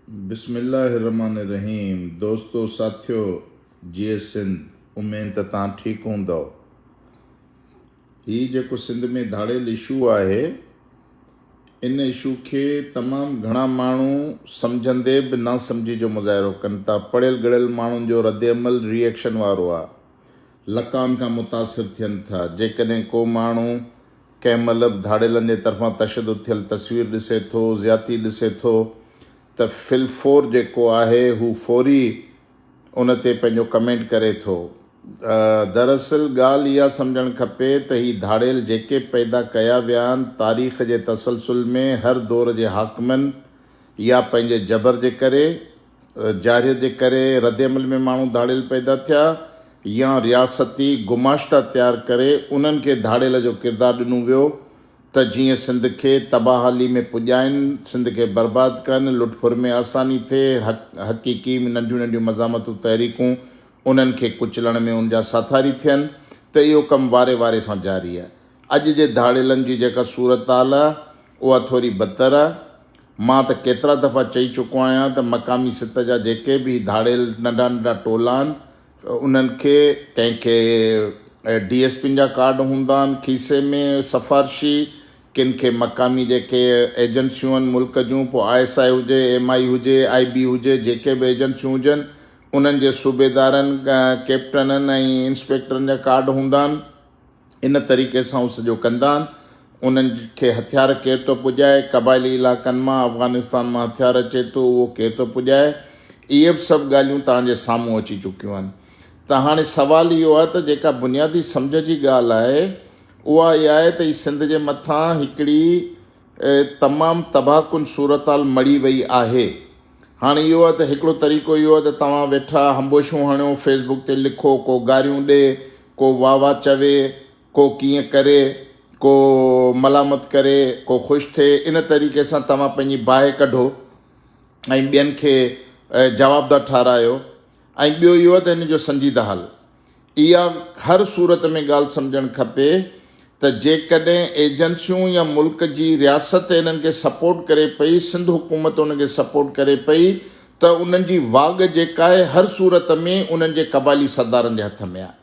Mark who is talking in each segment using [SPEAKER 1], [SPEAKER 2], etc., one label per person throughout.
[SPEAKER 1] بسم الله الرحمٰن الرحيم دوستو ساٿيو جيئي سنڌ اميد ته توهان ٺيڪ هوندؤ هي جيڪو سنڌ ۾ ڌاڙيل اشو آهي ان اشو کي تمام گهڻا ماڻهو سمجهندي به نا سمجهي جو مظاهرو ڪن ٿا پڙهيل ڳڙهيل ماڻهن جو رد عمل ري ايڪشن وارو آهي لقائن کان متاثر ٿين ٿا جيڪڏهن ڪو ماڻهو ڪنهن مهل به ڌاڙيلن جي طرفان تشدد ٿيل تصوير ڏسي ٿو، زيادتي ڏسي ٿو ته في الفور جيڪو آهي هو فوري ان تي پنهنجو ڪمينٽ ڪري ٿو. دراصل ڳالهه اها سمجهڻ کپي ته هي ڌاڙيل جيڪي پيدا ڪيا ويا آهن تاريخ جي تسلسل ۾ هر دور جي حاڪمن يا پنهنجي جبر جي ڪري، جارحيت جي ڪري ردعمل ۾ ماڻهو ڌاڙيل پيدا ٿيا يا رياستي گماشتا تيار ڪري انهن کي ڌاڙيل جو ڪردار ڏنو ويو ته جيئن سنڌ کي تباهالي ۾ پڄائين، سنڌ کي برباد ڪن، لٽ ڦر ۾ آساني ٿئي، حقيقي ۾ ننڍيون ننڍيون مزاحمتون تحريڪون انهن کي ڪچلڻ ۾ ان جا ساٿاري ٿين ته اهو ڪم واري واري سان جاري آهي. اڄ جي ڌاڙيلن جي جيڪا صورتحال آهي اها ٿوري بدتر آهي. مان ته ڪيترا دفعا چئي چڪو آهيان ته مقامي سطح جا جيڪي به هي ڌاڙيل ننڍا ننڍا ٽولا آهن انهن کي ڪنهن کي ڊي ايس پين جا ڪارڊ هوندا آهن کيسي ۾ سفارشي ڪن کي مقامي جيڪي ايجنسيون آهن ملڪ جون پوء I S I هجي ايم I هجي آئي بي هجي جيڪي به ايجنسيون هجن انهن جي صوبيدارن ڪيپٽنن ۽ انسپيڪٽرن جا ڪارڊ هوندا آهن. ان طريقي سان هو سڄو ڪندا آهن. انهن کي هٿيار ڪير ٿو پڄائي؟ قبائلي علائقن مان، افغانستان مان هٿيار اچي ٿو، اهو ڪير ٿو پڄائي؟ اهي به سڀ ڳالهيون توهان جي سامهون اچي چڪيون آهن. ته هاڻي سوال اهو آهي ته جيڪا بنيادي سمجهه جي ڳالهه آهي، اها اها آهي ته هي سنڌ جي مٿان هڪڙي تمام تباهه ڪن صورتحال مڙهي وئي آهي. هاڻي اهو آهي ته هڪڙو طريقو اهو آهي ته توهان ويٺا هنبوشون هڻيو، فيس بڪ تي لکو، ڪو گاريون ڏي، ڪو واهه واهه چوي، ڪو ڪيئن ڪري، ڪو ملامت ڪري، ڪو خوش ٿئي، ان طريقي سان توهان پنهنجي باهه ڪڍو ۽ ٻين کي جوابده ٺهرايو ۽ ٻيو اهو آهي ته ان جو سنجيده حل. اها هر صورت ۾ ڳالهه سمجهڻ کپي ته جيڪڏهن ايجنسيون يا ملڪ جي رياست انهن کي سپورٽ ڪري پئي، سنڌ حڪومت انهن کي سپورٽ ڪري پئي ته انهن جي واڳ جيڪا آهي هر صورت ۾ انهن جي قبائلي سردارن جي هٿ ۾ آهي.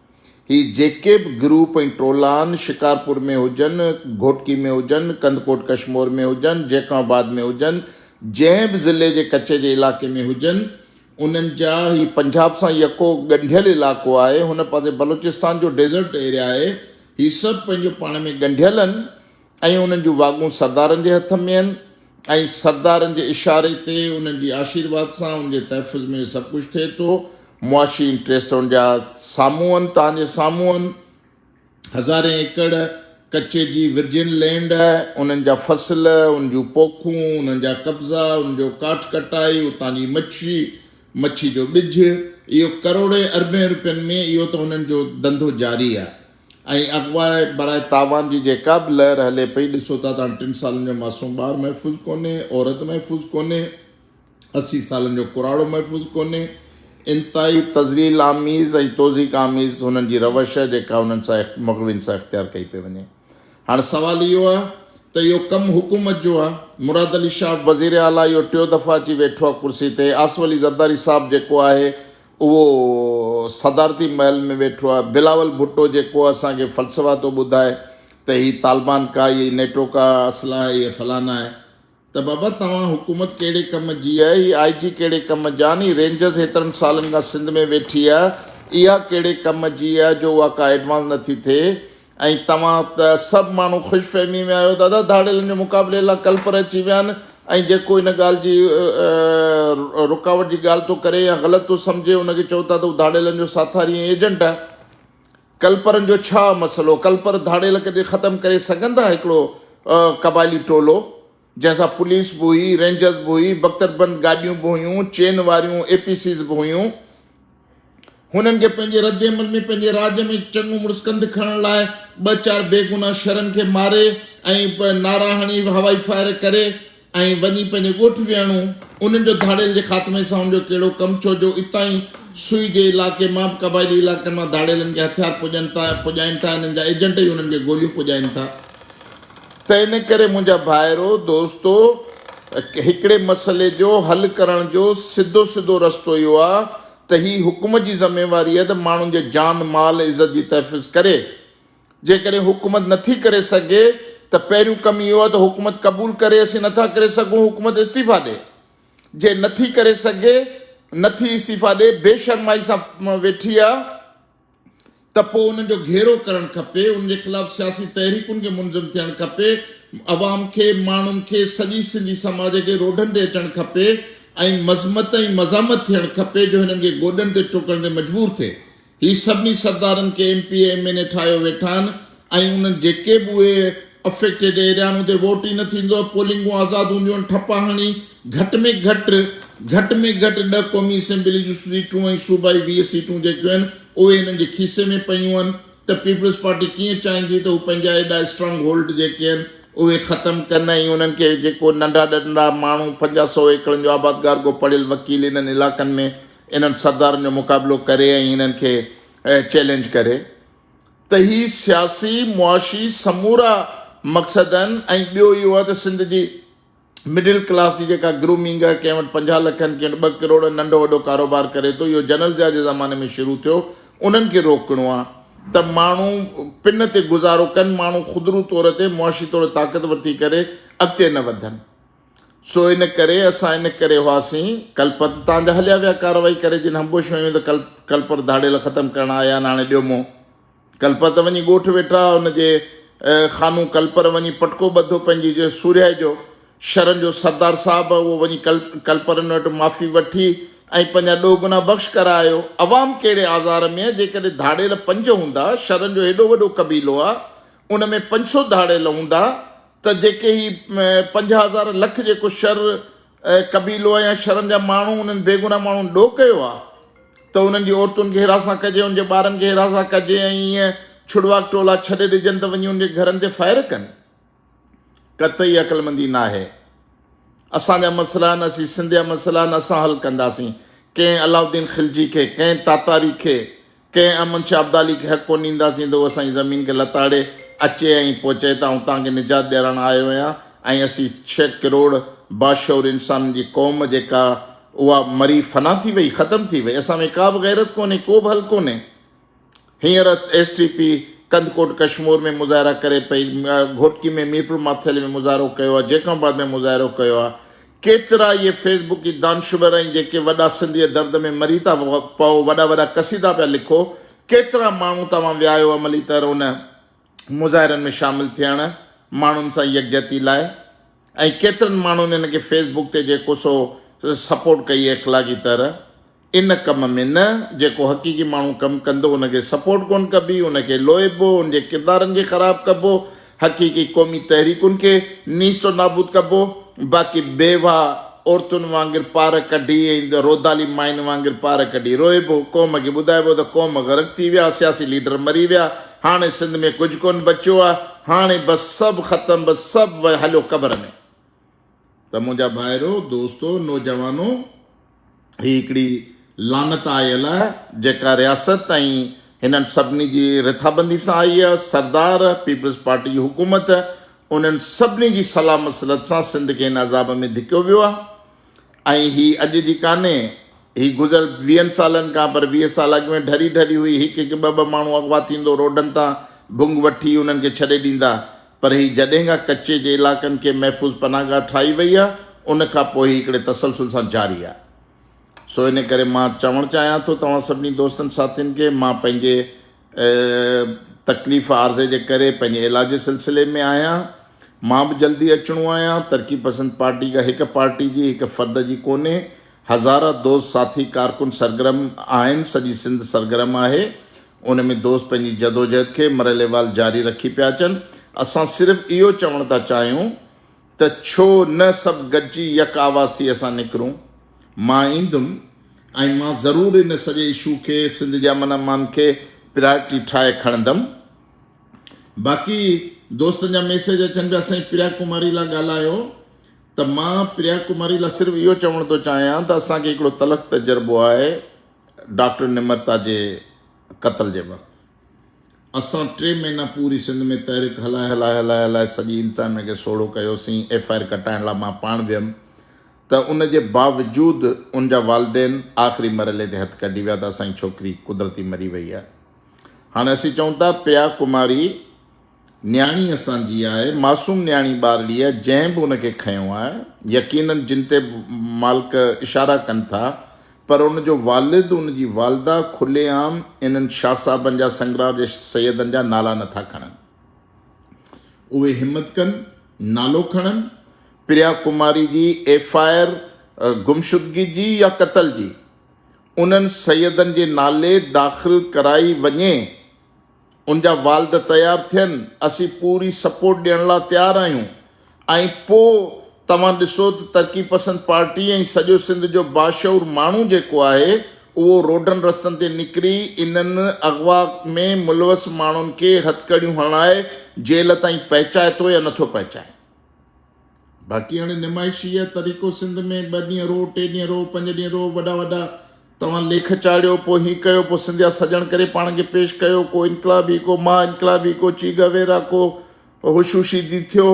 [SPEAKER 1] هي جيڪي به گروپ ۽ ٽولا آهن، شڪارپور ۾ هجن، گهوٽڪي ۾ هجن، ڪنڌڪوٽ ڪشمور ۾ هجن، جيڪب آباد ۾ هجن، جنهن به ضلعي جي ڪچي جي علائقي ۾ هجن، انهن جا هي پنجاب سان يڪو ڳنڍيل علائقو آهي، هن پاسي بلوچستان جو ڊيزرٽ ايريا آهي، هي سڀ پنهنجو پاڻ ۾ ڳنڍيل آهن ۽ انهن جون واڳون سردارن جي هٿ ۾ آهن ۽ سردارن جي اشاري تي انهن جي آشيرواد سان انهن جي تحفظ ۾ سڀ ڪجهه ٿئي ٿو، معاشي انٽريسٽ انهن جا سامهون آهن، توهان جي سامهون آهن. هزارين ايڪڙ ڪچي جي ورجن لينڊ، انهن جا فصل، انهن جون پوکون، انهن جا قبضا، انهن جو ڪاٺ ڪٽائي، اتان جي مڇي، مڇي جو ٻج، اهو ڪروڙين اربين روپين ۾ اهو ته انهن جو ڌنڌو جاري آهي ۽ اغوا براء تاوان جي جيڪا به لهر هلي پئي ڏسو ٿا ته هاڻي ٽن سالن جو معصوم ٻار محفوظ ڪونهي، عورت محفوظ ڪونهي. 80 سالن جو ڪراڙو محفوظ ڪونهي. انتهائي تذليل آميز ۽ توضيح آميز هنن جي روش آهي جيڪا انهن سان مغوين سان اختيار ڪئي پئي وڃي. هاڻ سوال اهو آهي ته اهو ڪم حڪومت جو آهي. مراد علي شاهه وزير اعليٰ اهو ٽيو دفعو اچي ويٺو آهي ڪرسي تي. آصف علي زرداري صاحب جيڪو آهي اهو صدارتي محل ۾ ويٺو آهي. بلاول ڀٽو جيڪو اسان کي فلسفا ٿو ٻڌائي ته هي طالبان ڪا هي نيٽو ڪا اسلحه آهي هي فلانا آهي. ته بابا توهان حڪومت ڪهڙي ڪم جي آهي، هي آء جي ڪهڙي ڪم جا آهن، هي رينجرز هيترن سالن کان سنڌ ۾ ويٺي آهي، اها ڪهڙي ڪم جي آهي جو اها ڪا ايڊوانس نه ٿي ٿئي ۽ توهان ته سڀ ماڻهو خوش فهمي ۾ آهيو دادا ڌاڙيلن جو مقابلي لاء ڪلپر اچي ويا آهن ۽ جيڪو ان ڳالهه جي رڪاوٽ جي ڳالهه ٿو ڪري يا غلط ٿو سمجهي ان کي چئو ٿا ته هو ڌاڙيلن جو ساٿاري ۽ ايجنٽ آهي. ڪلپرن جو ڇا مسئلو؟ ڪلپر ڌاڙيل ڪڏهن ختم ڪري سگهندا؟ هڪڙو قبائلي ٽولو جنهن سان پوليس به هئي، رينجرز به هئي، بڪتربند گاڏيون به هيون، چين واريون اي پي سيز به هيون. هنن کي پنهنجي ردعمل ۾ پنهنجي راڄ ۾ چڱو مڙس ڪنڌ کڻڻ لاء ٻه چار بيگناهه شھرن کي ماري ۽ نعرا هڻي هوائي فائر ڪري ۽ وڃي پنهنجي ڳوٺ ويهڻو، انهن جو ڌاڙيل جي خاتمي سان ان جو ڪهڙو ڪم، ڇو جو اتان ئي سوئي جي علائقي مان به قبائلي علائقن مان ڌاڙيلن کي هٿيار پڄن ٿا ۽ پڄائين ٿا، انهن جا ايجنٽ ئي انهن کي گوليون پڄائين ٿا. ته ان ڪري منهنجا ڀائرو، دوستو! هڪڙي مسئلي جو حل ڪرڻ جو سڌو سڌو رستو اهو آهي ته هي حڪومت جي ذميواري آهي ته ماڻهن جي جان مال عزت جي تحفظ ڪري. جيڪڏهن حڪومت نٿي ڪري سگهي ته پهريون ڪم اهو آهي ته حڪومت قبول ڪري اسين نٿا ڪري سگهون حڪومت استعيفا ڏي. جي نٿي ڪري سگهي نٿي استعيفا ڏي بي شرمائي سان ويٺي آهي ته پوء انهن جو گهيرو ڪرڻ کپي، انهن جي خلاف سياسي تحريڪن کي منظم ٿيڻ کپي، عوام کي، ماڻهن کي، سڄي سنڌي سماج کي روڊن تي اچڻ کپي ۽ مذمت ۽ مزاحمت ٿيڻ کپي جو هنن کي گوڏن تي ٽڪڻ تي مجبور ٿئي. هي سڀني سردارن کي M P A M N A ٺاهيو ويٺا آهن ۽ انهن جيڪي به اهي افيڪٽيڊ ايريا آهن اتي ووٽ ئي نه ٿيندو آهي، پولنگون آزاد هونديون آهن، ٺپا هڻي گهٽ ۾ گهٽ گهٽ ۾ گهٽ ڏهه قومي اسيمبلي جون سيٽون ۽ صوبائي 20 سيٽون جيڪيون آهن اهي هنن جي کيسي ۾ پيون آهن ته پيپلز پارٽي ڪيئن چاهيندي ته هو پنهنجا ايڏا اسٽرانگ هولڊ جيڪي آهن اهي ختم ڪن ۽ انهن کي جيڪو ننڍا ننڍا ماڻهو 50 سئو ايڪڙن جو آبادگار ڪو پڙهيل وڪيل انهن علائقن ۾ انهن سردارن جو مقابلو ڪري ۽ انهن کي چئلينج ڪري ته هي سياسي معاشي سمورا مقصد آهن ۽ ٻيو اهو آهي ته سنڌ جي مڊل ڪلاس جي جيڪا گرومنگ آهي، ڪنهن وٽ 50 لک آهن، ڪنهن وٽ ٻه ڪروڙ آهن، ننڍو وڏو ڪاروبار ڪري ٿو، اهو جنرل ضياء جي زماني ۾ شروع ٿيو، انهن کي روڪڻو آهي ته ماڻهو پن تي گذارو ڪن، ماڻهو خودرو طور تي معاشي طور طاقتور ٿي ڪري اڳتي نه وڌن. سو ان ڪري اسان ان ڪري هئاسين، ڪلپت تان جا هليا ويا ڪارروائي ڪري جن هنبوشيون هنيون ته ڪلپر ڌاڙيل ختم ڪرڻ آيا آهن هاڻي ڏيو منهن. ڪلپر ته وڃي ڳوٺ ويٺا، ان جي خانو ڪلپر وڃي پٽڪو ٻڌو پنهنجي جي سورهيائي جو شرن جو سردار صاحب اهو وڃي ڪلپرن وٽ معافي وٺي ۽ پنهنجا ڏوهه گناهه بخش ڪرايو. عوام ڪهڙي آزار ۾ آهي، جيڪڏهن ڌاڙيل پنج هوندا، شرن جو هيڏو وڏو قبيلو آهي، ان ۾ 500 ڌاڙيل هوندا ته جيڪي هي 50,000 لک جيڪو شر قبيلو يا شھرن جا ماڻھو انھن بيگناھ ماڻھن ڏوھ ڪيو آ ته انھن جي عورتن کي حراسان ڪجي انھن جي ٻارن کي حراسان ڪجي ۽ ائين ڇڙواڳ ٽولا ڇڏي ڏجن ته وڃي انھن جي گھرن تي فائر ڪن قطعي عقلمندي ناھي اسان جا مسئلا آھن اسين سنڌ جا مسئلا آھن اسان حل ڪنداسين ڪنھن علاؤالدين خلجي کي ڪنھن تاتاري کي ڪنهن احمد شاهه ابدالي کي حق ڪونه ڏينداسين ته هو اسان جي زمين کي لتاڙي اچي ۽ پوء چئي ته آئون توهان کي نجات ڏيارڻ آيو آهيان ۽ اسين ڇهه ڪروڙ باشعور انسانن جي قوم جيڪا اها مري فنا ٿي وئي ختم ٿي وئي اسان ۾ ڪا به غيرت ڪونهي ڪو به حل ڪونهي هينئر S T P Kandhkot Kashmore ۾ مظاهرا ڪري پئي گهوٽڪي ۾ ميرپور ماٿيلي ۾ مظاهرو ڪيو آهي جيڪب آباد ۾ مظاهرو ڪيو آهي ڪيترا اهي فيس بڪي دانشور ۽ جيڪي وڏا سنڌ جي درد ۾ مري ٿا پئو، وڏا وڏا قصيدا پيا لکو، ڪيترا ماڻهو توهان ويا آهيو عملي طرح ان مظاهرن ۾ شامل ٿيڻ، ماڻهن سان يڪجهتي لاء ۽ ڪيترن ماڻهن ان کي فيس بڪ تي جيڪو سو سپورٽ ڪئي اخلاقي طرح. ان ڪم ۾ نه، جيڪو حقيقي ماڻهو ڪم ڪندو ان کي سپورٽ ڪونه ڪبي، ان کي لوئبو، ان جي ڪردارن کي خراب ڪبو، حقيقي قومي تحريڪن کي نيست و نابود ڪبو، باقي بيواهه عورتن وانگر پار ڪڍي ۽ رودالي ماين وانگر پار ڪڍي روئبو، قوم کي ٻڌائبو ته قوم غرق ٿي ويا، سياسي ليڊر مري ويا، هاڻي سنڌ ۾ ڪجهه ڪونه بچيو آهي، هاڻي بس سڀ ختم بس سڀ هليو قبر ۾. ته منهنجا ڀائرو، دوستو، نوجوانو! هي هڪڙي لعنت آيل آهي، جيڪا رياست ۽ هنن سڀني جي رٿابندي سان آئي آهي. سردار، پيپلز پارٽي جي حڪومت، انهن سڀني جي صلاح مصلحت سان سنڌ کي هن عذاب ۾ ڌڪيو ويو آهي ۽ هي اڄ جي ڪانهي، هي گذريل ويهن سالن کان پر 20 سال اڳ ۾ ڍري ڍري هئي، هڪ هڪ ٻه ٻه ماڻهو اغوا ٿيندو روڊن تان ڀنگ وٺي انهن کي ڇڏي ڏيندا پر هي جڏهن کان ڪچي جي علائقن کي محفوظ پناهگاهه ٺاهي وئي آهي ان کان پوء هي هڪڙي تسلسل سان جاري آهي. سو ان ڪري مان چوڻ چاهيان ٿو توهان سڀني دوستن ساٿين کي مان پنهنجي تڪليف عارضي جي ڪري پنهنجي علاج جي سلسلي ۾ آهيان مان به جلدي اچڻو آهيان ترقي پسند پارٽي ڪا هڪ پارٽي جي هڪ فرد جي ڪونهي هزارها دوست ساٿي ڪارڪن سرگرم آهن سڄي سنڌ سرگرم آهي ان ۾ دوست پنهنجي جدوجهد کي مرحليوال جاري رکي پيا اچن. اسان صرف اهو چوڻ ٿا چاهيون ته ڇو نه سڀ گڏجي يڪ آواز ٿي اسان نڪرون. مان ايندم ۽ مان ضرور ان سڄي اشو کي سنڌ جي امن امان کي پرائرٽي ٺاهي کڻندم. باقي دوستن جا ميسيج اچن پيا سائين پريا ڪماري لا ڳالهايو ته مان پريا ڪماري لا صرف اهو چوڻ ٿو چاهيان ته اسان کي هڪڙو تلخ تجربو آهي. ڊاڪٽر نمرتا جي قتل جي وقت اسان ٽي مهينا پوري سنڌ ۾ تحريڪ هلائي هلائي هلائي هلائي سڄي انتظاميه کي سوڙهو ڪيوسين، ايف I R ڪٽائڻ لاء مان پاڻ ويم، ته ان جي باوجود ان جا والدين آخري مرحلي تي هٿ ڪڍي ويا ته اسان جي ڇوڪري قدرتي مري وئي آهي. هاڻي اسين چئون ٿا پريا ڪماري نياڻي اسان جي آهي، معصوم نياڻي ٻارڙي آهي، جنهن به ان کي کنيو آهي، يقينن جن تي مالڪ اشارا ڪن ٿا، پر ان جو والد، ان جي والده کلي عام انهن شاهه صاحبن جا، سنگرار جي سيدن جا نالا نٿا کڻن. اهي همت ڪن، نالو کڻن، پريا ڪماري جي ايف I R گمشدگي جي يا قتل جي انهن سيدن جي نالي داخل ڪرائي وڃي، ان جا والد تيار ٿين، اسين پوري سپورٽ ڏيڻ لا تيار آهيون ۽ پو توهان ڏسو ته ترقي پسند پارٽي ۽ سڄو سنڌ جو باشعور ماڻهو جيڪو آهي اهو روڊن رستن تي نڪري انهن اغوا ۾ ملوث ماڻهن کي هٿڪڙيون هڻائي جيل تائين پهچائي ٿو يا نٿو پهچائي. باقي هاڻي نمائشي يا طريقو سنڌ ۾ ٻه ڏينهن رو، ٽي ڏينهن رو، پنج ڏينهن رو، وڏا وڏا توهان ليک چاڙهيو، پوء هي ڪيو، پوء سنڌيا سڄڻ ڪري پاڻ کي پيش ڪيو، ڪو انقلابي، ڪو مها انقلابي، ڪو چي گويرا، ڪو هوشوشيدي ٿيو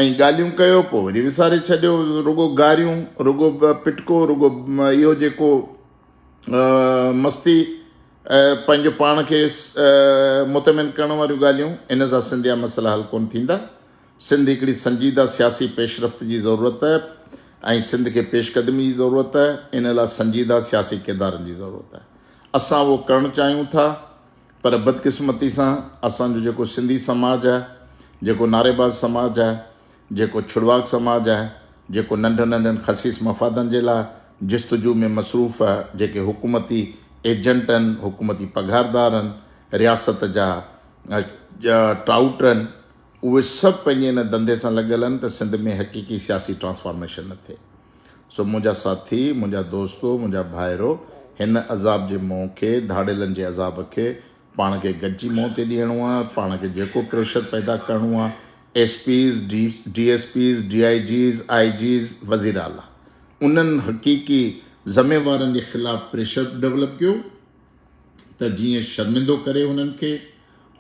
[SPEAKER 1] ۽ ڳالهيون ڪيو، پوء وري وساري ڇڏيو، رڳو گاريون، رڳو پٽڪو، رڳو اهو جيڪو مستي پنهنجو پاڻ کي مطمئن ڪرڻ واريون ڳالهيون، ان سان سنڌيا مسئلا حل ڪونه ٿيندا. سنڌ هڪڙي سنجيده سياسي پيش رفت جي ضرورت ۽ سنڌ کي پيش قدمي جي ضرورت ان لاء سنجيده سياسي ڪردارن جي ضرورت آهي. اسان اهو ڪرڻ چاهيون ٿا پر بدقسمتي سان اسان جو جيڪو سنڌي سماج آهي، جيڪو نعريباز سماج آهي، جيڪو ڇڙواڳ سماج آهي، جيڪو ننڍن ننڍن خسيس مفادن جي لاء جستجو ۾ مصروف آهي، جيڪي حڪومتي ايجنٽ آهن، حڪومتي پگهاردار آهن، رياست جا ٽائوٽ آهن، اهي سڀ پنهنجي ان ڌنڌي سان لڳل آهن ته سنڌ ۾ حقيقي سياسي ٽرانسفارميشن نه ٿئي. سو منهنجا ساٿي، منهنجا دوستو، منهنجا ڀائرو، هن عذاب جي منهن کي، ڌاڙيلن جي عذاب کي پاڻ کي گڏجي منهن تي ڏيڻو آهي، پاڻ کي جيڪو پريشر پيدا ڪرڻو آهي، S Ps, D S Ps, D I Gs, I Gs, وزير اعليٰ انهن حقيقي ذميوارن جي خلاف پريشر ڊولپ ڪيو ته جيئن شرمندو ڪري هنن کي،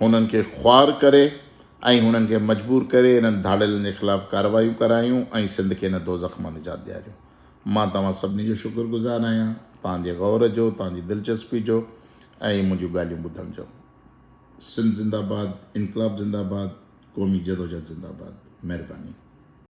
[SPEAKER 1] هنن کي خوار ڪري ۽ هنن کي مجبور ڪري انهن ڌاڙيلن جي خلاف ڪارروايون ڪرايون ۽ سنڌ کي ان دوزخ مان نجات ڏياريون. مان توهان سڀني جو شڪر گذار آهيان، توهان جي غور جو، توهان جي دلچسپي جو ۽ منهنجون ڳالهيون ٻڌڻ جو. سنڌ زنده باد، انقلاب زنده باد، قومي جدوجهد زنده باد. مهرباني.